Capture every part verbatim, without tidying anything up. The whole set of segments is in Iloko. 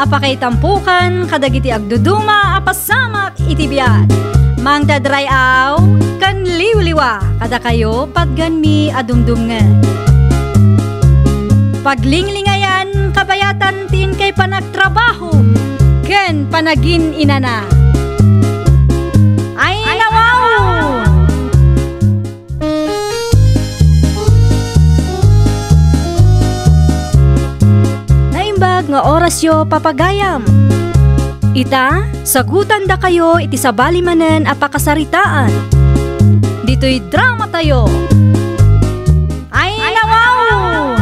Pakaitampukan kadagiti agduduma a pasamak iti biag. Mangted ray-aw ken liwliwa kadakayo patgenmi a dumdumngeg. Paglinglingayan kabayatan ti inkay panagtrabaho ken panagin-inana. Ay, nawaw! Naimbag nga orasyo, papagayam. Ita, sagutandakayo iti sabali manen a pakasaritaan. Ditoy dramatayo. Ay, nawaw!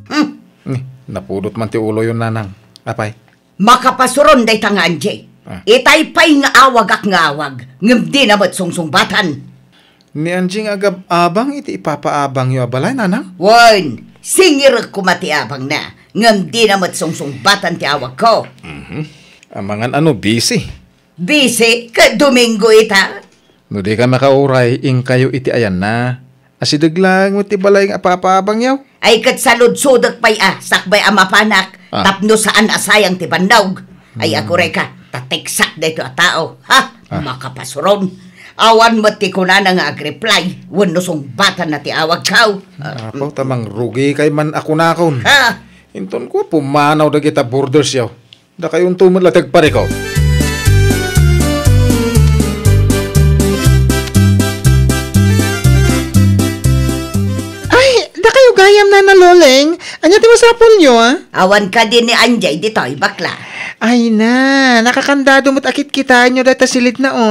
Hmm. Ni, napudot man ti uloyon, nanang. Apay? Makapasuron dayta nga Angie. Ah. Itay pay nga awagak nga awag, ngem dina met sungsungbatan. Ni Angie nga agab-abang iti ipapaabangyo a balay, nanang? Wen, singirek koma ti abangna, ngem dina met sungsungbatan ti awagko. Mhm. Amangan ano, busy. Busy? Ket Domingo ita? No di ka makauray, inkayo iti ayanna. Asideg laeng met ti balay nga apapaabangyo. Ay, ket saludsodek pay a, sakbay a mapanak, Ah. tapno saan a sayang ti bannog. Ay, Hmm. aguray ka, ta teksak daytoy a tao. Ha? Ah. Makapasuron. Awan met ti kunana nga agreply, wenno sungbatanna ti awagko. Apo, ta mangrugi kay man a kunakon. Ha? Inton ko, pumanaw dagita bordersyo. Dakayonto met la ti agparikut. Ay, dakayo gayam, Nana Loleng. Ania ti masapulyo, a? Awan kadi ni Angie ditoy, bakla? Ay na, nakakandado met a kitkitaenyo dayta silidna, o.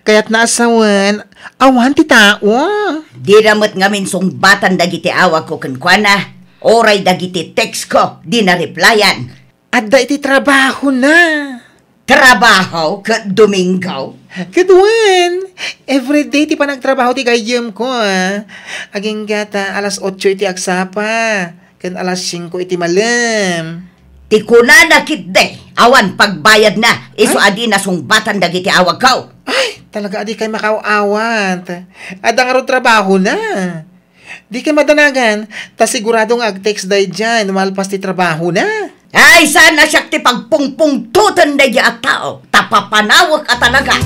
Kayatna a sawen, awan ti tao. Dida met ngamin sungbatan dagiti awagko kenkuana, uray dagiti textko, dina replyan. Adda iti trabahona. Trabaho ket Domingo? Ket wen, everyday ti panagtrabaho ti gayyemko, a. Agingga ta alas otso iti agsapa, ken alas singko iti malem. Ti kunana ketdi, awan pagbayadna, isu Ay. a dina sungbatan dagiti awagko. Ay, talaga a dikay makaaw-awat. Adda ngarud trabahona. Dikay madanagan, ta sigurado nga ag-text daydiay no malpas ti trabahona. Ay, saan a siak ti pagpungpungtoten daydiay a tao, ta papanawek a talaga.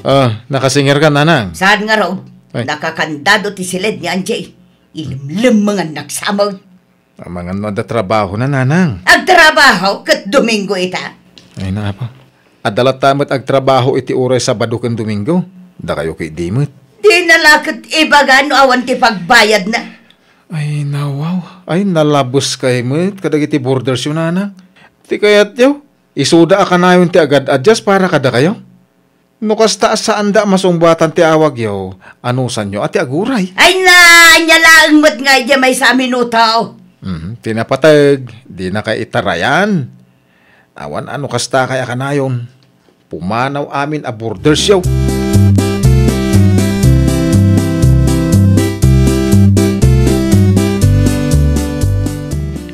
Ah, nakasingerka, Nanang? Saan ngarud? Ay. Nakakandado ti silid ni Angie. Ilimlimengan nagsamot. Amangan no adda trabahona, Nanang. Agtrabaho ket Domingo ita? Ay, na, Apo. Adda latta met agtrabaho iti uray Sabado ken Domingo. Dakayo ketdi met. Dina la ket ibaga no awan ti pagbayadna. Ay, nawaw. Ay, nalabuskay met kadagiti bordersyo, Nanang. Ti kayatyo, isuda a kanayon ti agad-adyas para kadakayo. No kasta a saanda a masungbatan ti awagyo, anusanyo a ti aguray? Ay na, ania laeng met nga idiay maysa a minuto. Mhm, ti napateg, dinakay itarayan. Awan a no kastakay a kanayon, pumanaw amin a bordersyo.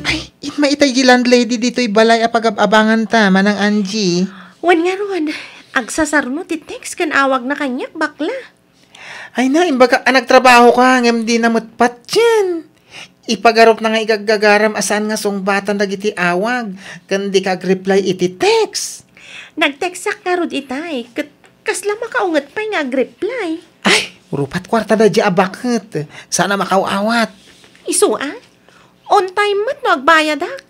Ay, inma itay di landlady ditoy balay a pagab-abanganta, Manang Angie. Wen ngarud, agsasarno ti text ken awagna kaniak, bakla. Ay na, imbagak a nagtrabahoka, ngem dina met patien. Ipagarupna nga igaggagaram a saan nga sungbatan dagiti awag, ken dika agreply iti text. Nagtextak ngarud itay, ket kasla makaunget pay nga agreply. Ay, rupat kuarta daydiay a baket. Saan a makaaw-awat. Isu a? On time met no agbayadak.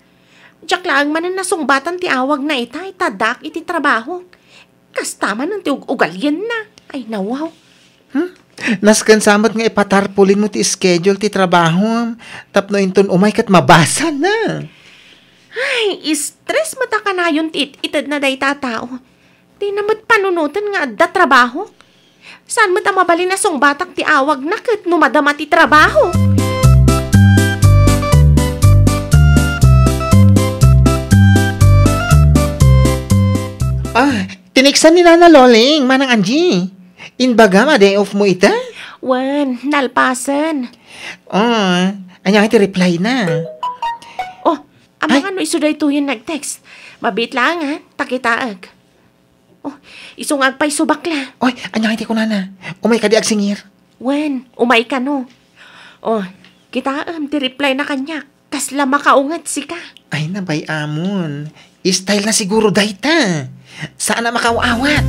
Diak laeng manen nasungbatan ti awagna itay, ta addaak iti trabahok. Kasta manen ti ug-, ugalienna. Ay, nawaw. Hmm? Nasken sa met nga ipatarpulinmo ti schedule ti trabahom tapno inton umay ket mabasana. Ay, stress met a kanayon ti it-itedna dayta a tao. Dina met panunoten nga adda trabahok. Saan met a mabalin a sungbatak ti awagna ket no madama ti trabaho? Ah, tineksan ni Nana Loling, Manang Angie. Inbagam a day off mo ita? Wen, nalpasen. Ah, ania ti reply na? Oh, Ay. Amangan no isu daytoyen nag-text. Mabiit laeng, ha? Ta kitaek. Oh, isu nga agpayso, bakla. Oy, ania ti kunana? Umay kadi agsingir? Wen, umay kano. Oh, kitaem ti reply na kaniak. Kasla makaunget sika. Ay, nabay-amon. Style na siguro dayta. Saan a makaawat.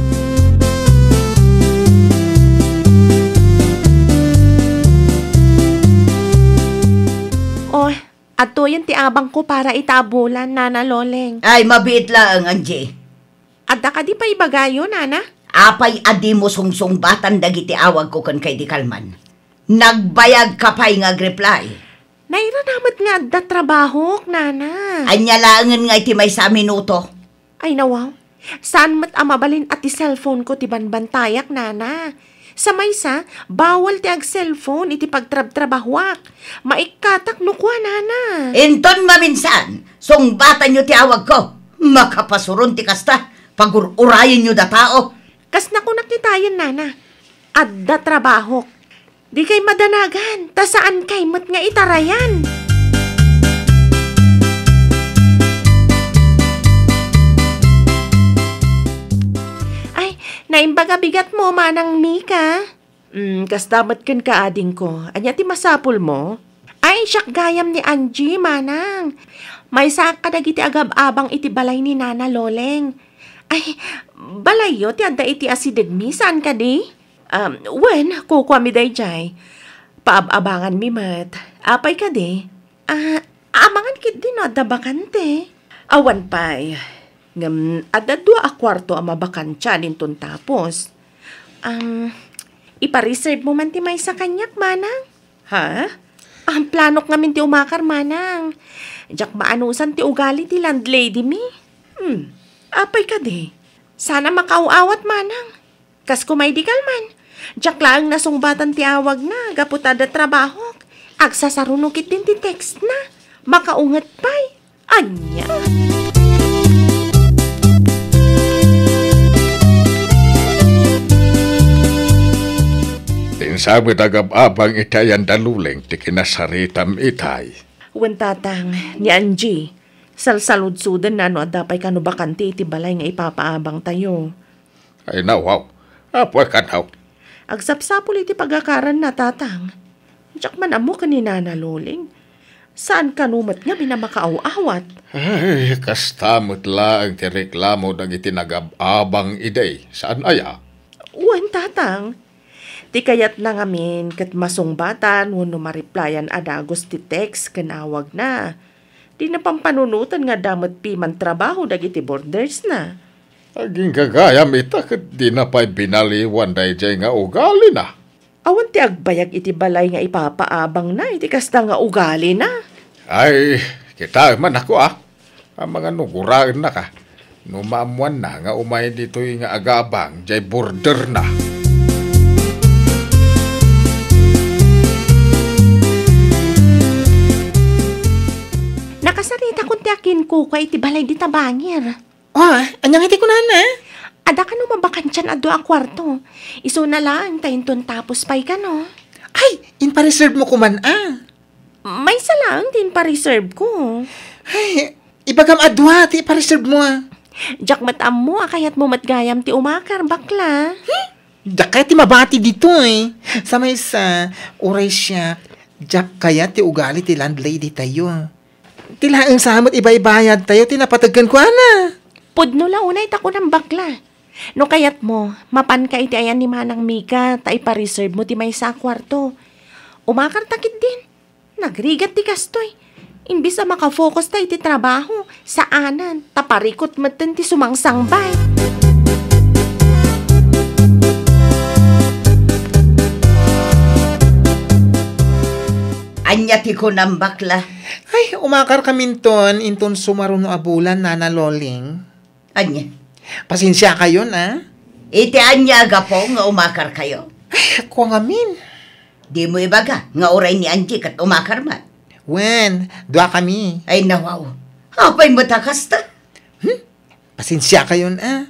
Oh, adtoyen ti abangko para ita a bulan, Nana Loleng. Ay, mabiit laeng, Angie. Adda kadi pay ibagayo, Nana? Apay a dimo sungsungbatan dagiti awagko ken kay di kalman? Nagbayagka pay nga agreply. Nairana met nga adda trabahok, Nana. Ania laengen nga iti maysa a minuto? Ay, nawaw. Saan met a mabalin a ti cellphone-ko ti banbantayak, Nana. Sa maysa, bawal ti ag-cellphone iti pagtrabtrabahoak. Maikkatak no kua, Nana. Inton maminsan, sungbatanyo ti awagko. Makapasuron ti kasta. Pagur-urayenyo da tao. Kas nakunak itayen, Nana. Adda trabahok. Dikay madanagan, ta saankay met nga itarayan. Ay, naimbag a bigatmo, Manang Mika. Mm, kasta met kenka, adingko. Ania ti masapulmo? Ay, siak gayam ni Angie, Manang. Maysaak kadagiti agab-abang iti balay ni Nana Loleng. Ay, balayyo ti adda iti asidegmi, saan kadi? Um, wen, kukuami daydiay. Paab-abanganmi met. Apay kadi? Ah, amangan ketdi no adda bakante. Awan pay. Ngem adda dua a kuarto a mabakantian inton tapos. Um, ipa-reserve mo man ti maysa kaniak, Manang? Ha? Ang planok ngamin ti umakar, Manang. Diak maanusan ti ugali ti landlady mi. Hmm, apay kadi? Saan a makaaw-awat, Manang. Kas kumay di kalman. Diak laeng nasungbatan ti awagna, gapu ta adda trabahok. Agsasaruno ketdin ti text na. Makaunget pay. Ania? Ti insabi dagab-abang iti ayan da Loleng ti kinasaritam itay. Wen, Tatang, ni Angie, salsaludsodenna no adda pay kano bakante iti balay nga ipapaabangtayo. Ay, nawaw. Apo, kanaw. Agsapsapul iti pagakaranna, Tatang. Diak man ammo ken ni Nana Loleng. Saan kano met ngamin a makaaw-awat? Ay, kasta met laeng ti reklamo dagiti nagab-abang idi. Saan aya? Wen, Tatang. Ti kayatna ngamin ket masungbatan wenno ma-replyan a dagus ti text ken awagna. Dina pampanunoten nga adda met piman trabaho dagiti boarders na. Agingga gayam ita ket dina pay binaliwan daydiay nga ugalina. Awan ti agbayag iti balay nga ipapaabangna iti kasta nga ugalina. Ay, kitaem man a kua. Amangan no guraennaka. No maammoanna nga umay ditoy nga agabang, diay boarder na. Nakasaritakon ti akinkukua iti balay dita bangir. Ah, ania nga ti kunana? Adda kano mabakantian a dua a kuarto. Isuna laeng ta inton tapos pay kano. Ay, impareserve mo kuman, ah. Maysa laeng ti impareserve ko. Ay, ibagam a dua ti ipareserve mo, ah. Diak met ammo a kayatmo met gayam ti umakar, bakla. Hmm? Diak kayat ti mabati ditoy. Sa maysa, uray siak, diak kayat ti ugali ti landlady tayo. Ti laeng sa met ibaybayad tayo ti napateg kenkuana. Pudno la unay ta kunam, bakla. No kayatmo, mapanka iti ayan ni Manang Mika ta ipareserve mo ti maysa a kuarto. Umakarta ketdin. Nagrigat ti kastoy. Imbes a makafocus ta iti trabaho, saanen, ta parikut metten ti sumangsangbay. Ania ti kunam, bakla? Ay, umakar kaminton inton sumaruno a bulan, Nana Loleng. Ania? Pasensiakayon, a? Iti ania a gapu nga umakarkayo? Ay, kua ngamin. Dimo ibaga nga uray ni Angie ket umakar met? Wen, dua kami. Ay, nawaw. Apay met a kasta? Hmm? Pasensiakayon, a?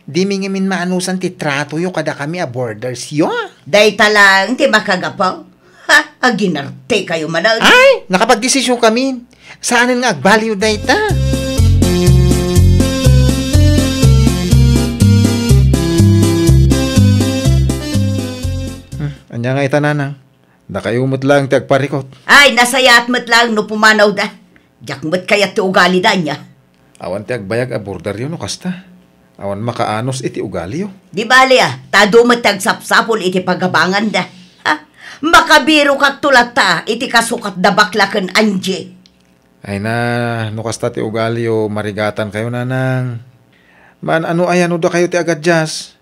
Dimi ngamin maanusan ti tratoyo kadakami a boardersyo. Dayta laeng ti makagapu. Ha? Aginartekayo manen. Ay, nakapagdesisyon kami. Saanen nga agbaliw dayta. Ania nga ita, nanang? Dakayo met laeng ti agparikut. Ay, nasayaat met laeng no pumanawda. Diak met kayat ti ugalida, ania? Awan ti agbayag a borderyo no kasta. Awan makaanus iti ugaliyo. Di bali, a, ta adu met ti agsapsapul iti pagabanganda. Ha? Makabirokakto latta iti kasukatda Bakla ken Angie. Ay na, no kasta ti ugaliyo, marigatankayo, nanang. Maan-ano aya no dakayo ti agadias?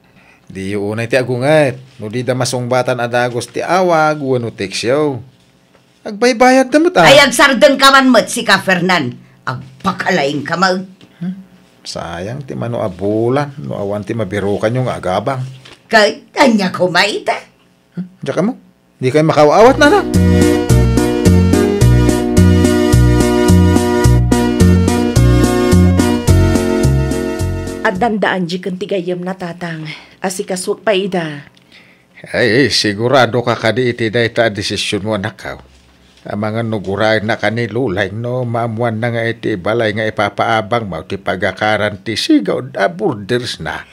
Diyo unay ti agunget, no dida masungbatan a dagus ti awag wenno tekstyo. Agbaybayadda met, a. Ay, agsardengka man met, sika, Fernan. Agpakalaingka met. Hmm? Sayang ti mano a bulan no awan ti mabirokanyo nga agabang. Ket ania koma ita? Hmm? Diak ammo. Dikay makaaw-awat, nana. Addan da Angie ken ti gayyemna, tatang. Asikasuek pay ida. Ay, siguradoka kadi iti dayta a desisionmo, anakko? Amangan no guraennaka ni Loleng no maammoanna nga iti balay nga ipapaabangmo ti pagakaran ti sigud a bordersna.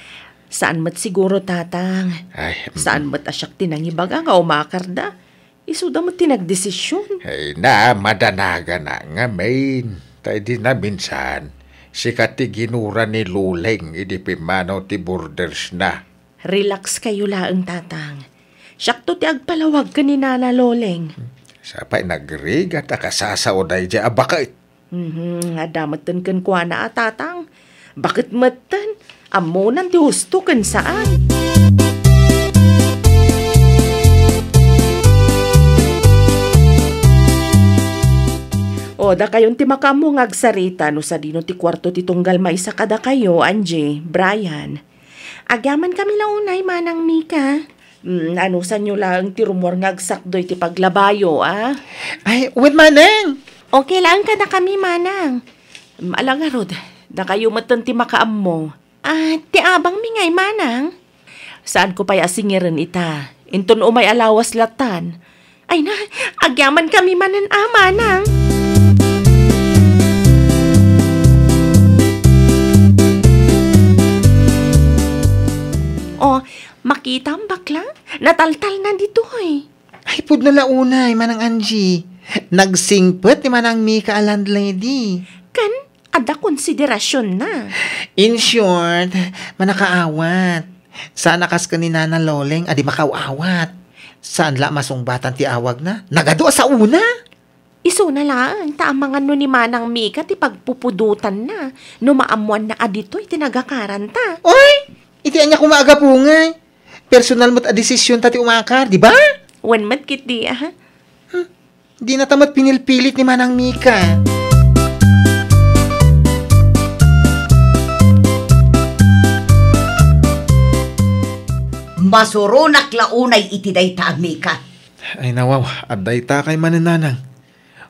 Saan met siguro, tatang. Ay, mm. Saan met a siak ti nangibaga nga umakarda. Isuda met ti nagdesision. Ay na, madanagana ngamin. Ta idi naminsan, sika ti ginura ni Loleng idi pimmanaw ti bordersna. Relax kayo laeng, tatang. Siakto ti agpalawag ken ni Nana Loleng. Sa pay nagrigat a kasasao daydiay a baket. Mhm, adda metten kenkuana a tatang. Baket metten, ammonan ti husto ken saan. O, dakayon ti makaammo nga agsarita no sadino ti kuarto ti tunggal maysa kadakayo, Angie, Brian. Agyamankami la unay, Manang Mika. Mm, anusanyo laeng ti rummuar nga agsakdo iti paglabayo, a? Ay, wen, Manang! Okay laeng kadakami, Manang. Mm, ala ngarud, dakayo metten ti makaammo. A, ti abangmi ngay, Manang? Saanko pay a singiren ita. Inton umay a lawas lattan. Ay na, agyamankami manen a, Manang. O, makitam, bakla? Nataltalna ditoy. Ay, pudno la unay, Manang Angie. Nagsingpet ni Manang Mika a landlady. Ken, adda konsiderasionna. In short, mannakaawat. Saan a kas ken ni Nana Loleng a di makaaw-awat. Saan la a masungbatan ti awagna. Nagadu a saona. Isuna laeng, ta amangan no ni Manang Mika ti pagpupudotanna no maammoanna a ditoy ti nagakaranta. Oy! Iti ania koma a gapu ngay? Personal met a desisionta ti umakar, di ba? Wen met ketdi, a. Hmm. Dinata met pinilpilit ni Manang Mika. Masuronak la unay iti dayta a Mika. Ay, nawaw, adda itakay manen, Nanang.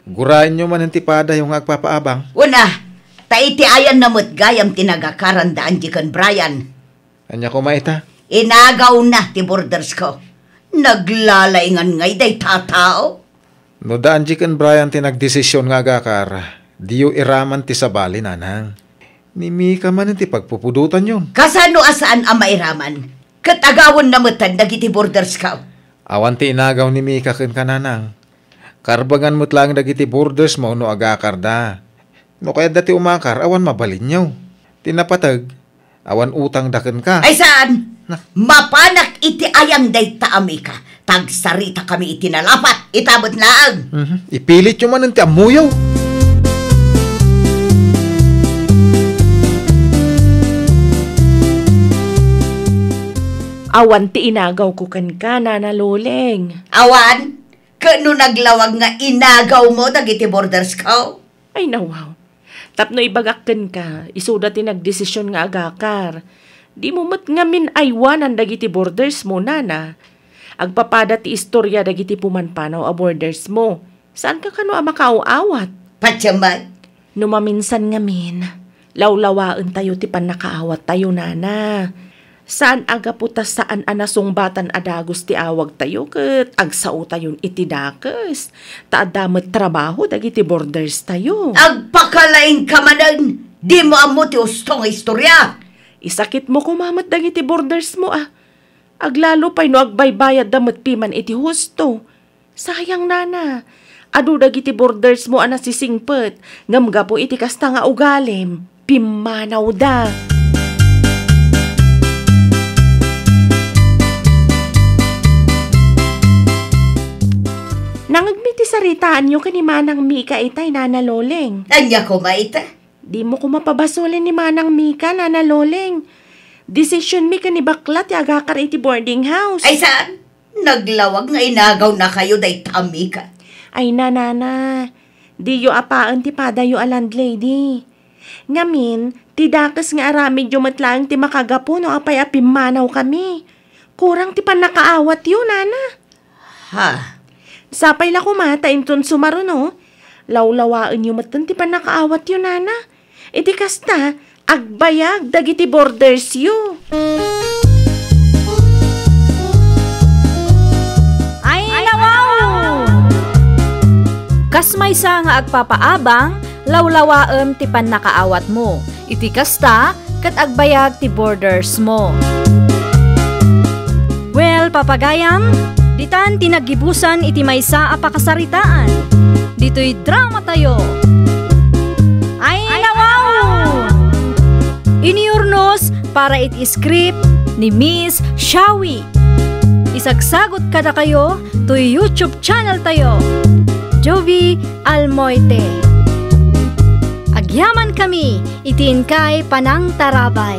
Guraenyo manen ti padayo nga agpapaabang. Wen a, ta iti ayanna met gayam ti nagakaranda Angie ken Brian. Ania koma ita? Inagawna ti bordersko. Naglalaingan ngay dayta a tao. No da Angie ken Brian ti nagdesision nga agakar, diyo iraman ti sabali, Nanang. Ni Mika manen ti pagpupudotanyon. Kasano a saan a mairaman? Ket agawenna metten dagiti bordersko. Awan ti inagaw ni Mika kenka, Nanang. Karbengan met laeng dagiti bordersmo no agakarda. No kayatda ti umakar, awan mabalinyo. Ti napateg, awan utangda kenka. Ay, saan? Na. Mapanak iti ayan dayta a Mika. Ta agsaritakami iti nalapat. Ita met laeng. Mhm. Ipilityo manen ti ammoyo. Awan ti inagawko kenka, Nana Loleng. Awan? Ket no naglawag nga inagawmo dagiti bordersko? Ay, nawaw. Tapno ibagak kenka, isuda ti nagdesision nga agakar. Dimo met ngamin aywanan dagiti bordersmo, Nana. Agpapada ti istoria dagiti pumanpanaw a bordersmo. Saanka kano a makaaw-awat? Patiemek. No maminsan ngamin, lawlawaentayo ti pannakaawattayo, Nana. Saan a gapu ta saan a nasungbatan a dagus ti awagtayo ket agsaotayon iti dakes, ta adda met trabaho dagiti borderstayo. Agpakalaingka manen! Dimo ammo ti usto nga istoria! Isakitmo koma met dagiti bordersmo a. Aglalo pay no agbaybayadda met piman iti husto. Sayang, nana. Adu dagiti bordersmo a nasisingpet, ngem gapu iti kasta nga ugalim, pimmanawda. Nangngegmi ti saritaanyo ken ni Manang Mika itay, Nana Loleng. Ania koma ita? Dimo koma pabasolen ni Manang Mika, Nana Loleng. Desisionmi ken ni bakla ti agakar iti boarding house. Ay, saan? Naglawag nga inagawnakayo dayta a Mika. Ay, nanana, diyo apaen ti padayo a landlady. Ngamin, ti dakes nga aramidyo met laeng ti makagapu no apay a pimmanawkami. Kurang ti pannakaawatyo, nana. Ha? Sapay la koma ta inton sumaruno, lawlawaenyo metten ti pannakaawatyo, nana. Iti kasta, agbayag dagiti bordersyo. Ay, nawaw! Kas maysa nga agpapaabang, lawlawaem ti pannakaawatmo. Iti kasta, ket agbayag ti bordersmo. Well, papagayam, ditan ti naggibusan iti maysa a pakasaritaan. Ditoy dramatayo. Ay, nawaw! Inurnos para iti script ni Miss Shawi. Isagsagut kadakayo toy YouTube channel tayo, Jovi Almoite. Agyaman kami iti inkay panangtarabay.